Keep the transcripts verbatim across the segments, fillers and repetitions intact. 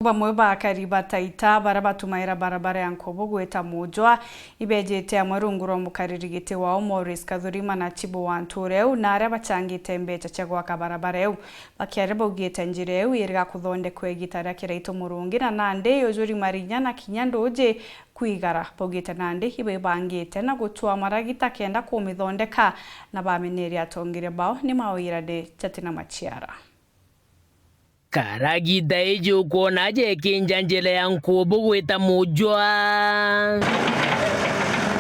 Bamwe ba akari ba Taita baria batumaira barabara ya Nkubu gwita Mujwa ibejite amwe rungu rwa mukariri giti wao Maurice Kathurima na chibu wa ntuura iu na aria bachangite mbecha cia gwaka barabara iu. Bakiaria baugite njira iu iriga kuthondekwa igita ria kiraitu murungi na nandi yujuri marinya na kinya nduji kwigara. Baugite nandi ibaibangite na gutua maragita kenda kumithondeka na bameneria atongeria bao ni mawirane jatina machiara. Karagita iji ukwona aja ikinja njira ya Nkubu gwita Mujwa.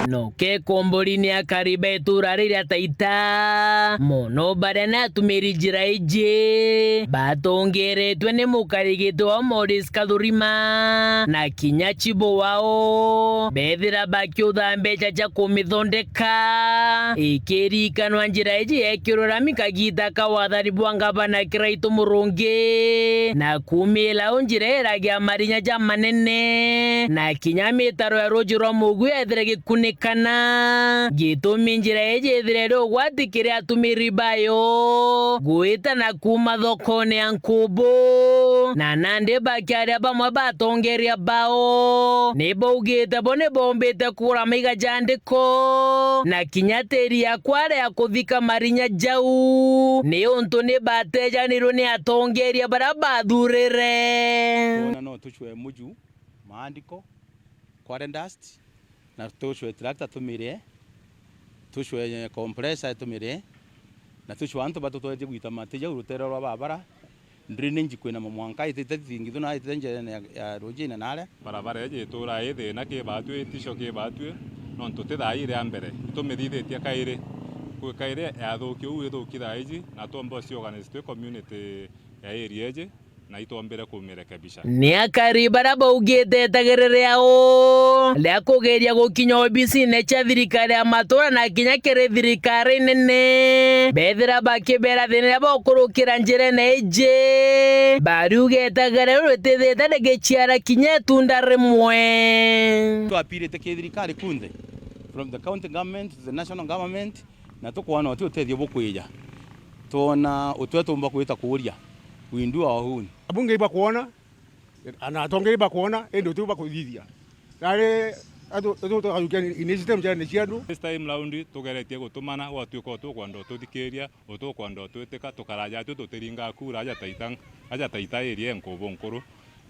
Noke kombori ni akari ba itura riria Taita, mono baria ni atumiri njira iji, batongeretwe ni mukarigiti wa Maurice Kathurima na kinya chibu wao, bethira bakiutha mbecha cia kumithondeka. Ikirikanwa njira iji yekirwe rami kagita ka wathani bwa ngavana Kiraitu Murungi, na kumira au njira iragia marinya jamanene, na kinya mitaro ya ruuji rwa Mugu yethire gikunikana. Gitumi njira iji ithire iri ugwati kiri atumiri bayo, gwita na kuuma thokone ya Nkubu, na nandi bakiaria bamwe ba atongeria bao, ni baugite bo ni bombite kugura maiga ja ndiko, na kinya tiri ya kwaria ya kuthika marinya jau, ni untu ni batejanirwe ni atongeria baria bathurire. Twona no tucwe muju, maandiko, quarry dust, na tucwe tractor tumire, tucwe compressor tumire, na tucwe antu batutwetie gwita mati jau rutere rwa babara, drainage kwina mamwanka itite thingithu na itite njerene ya, ya rujine naria. Barabara iji itura i thina ki batwi, itico ki batwi, nontu ti thaa iri ya mbere, itumithithitie kairi. Kwi kairi yathuki uu ithuki thaa iji, na twomba uciorganize twi community ya area iji, na itwombire kumirekebisha. Ni akari baria baugite itegere riao ria kugeria gukinya obisine cia thirikari ya matura na kinya kiri thirikari nene, bethira bakibera thina riria bakurukira njirene iji, bariuga itegere riu ritithite rigiciara kinya itunda rimwe. Twapirite ki thirikari kunthe, from the county government to the national government, na tukwona uti utethio bukwija. Twona utwe tumba kwita kuuria, we do our own. Abunge ibakwona, na atongeria bakwona, indi uti bakuthithia. Nari atu, atu tukajukia initiative njene cia andu. This time round tugeretie gutumana, gwatuika utukwenda ututhikiria, utukwenda utwitika, tukaraja atu tutiringa kura aja Taita, aja Taita area Nkubu nkuru.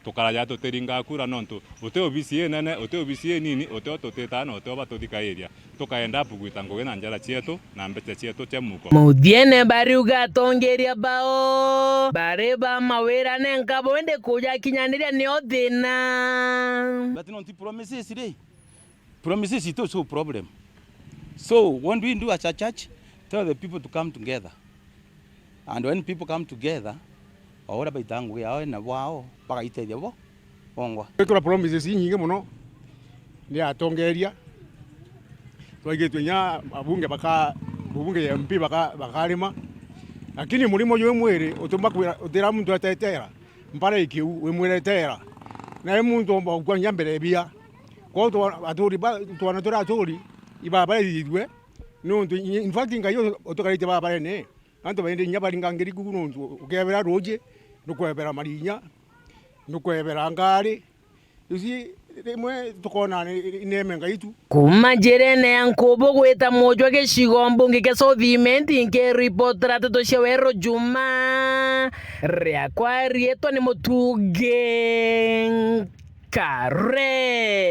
Tukaraja tutiringa kura nontu uti obisi inene, uti obisi inini, uti o tutitaa na uti o batuthikairia. Tukaenda up gwita ngugi na njara cietu na mbeca cietu cia muko. Muthiene bariuga atongeria bao bari ba mawira nenka bo, indi kuja kinyaniria nio thina. But nontu promises ri, promises itu so problem. So what do we do as a church? Tell the people to come together. And when people come together, o uria baita ngugi yao na bwao, bagaitethia bo bongwa. Twikirwa promises inyingi mono ni atongeria. Twaigitwe inya abunge baka, bubunge ya M P baka, bakarima. Lakini murimo jwi mwiri utuma kwira, utira muntu etetera, mpara ikiu, wimwira etera. Na i muntu omba gukua inya mbere bia. Kwou twa, aturi ba, twana turia aturi, ibabara ithithue, nontu in fact Ngai utukaritie babarene. Antu baingi inya baringangiri ku nontu ukebera ruuji, nukwebera marinya, nukwebera ngari. Ici rimwe tukona ni, ni neema Ngai tu. Kuuma njirene ya Nkubu gwita Mujwa gicigo mbunge kia South Imenti, nkiripotera nteto cia Weru Juma, riakwa riitwa ni Mutungi Nkare.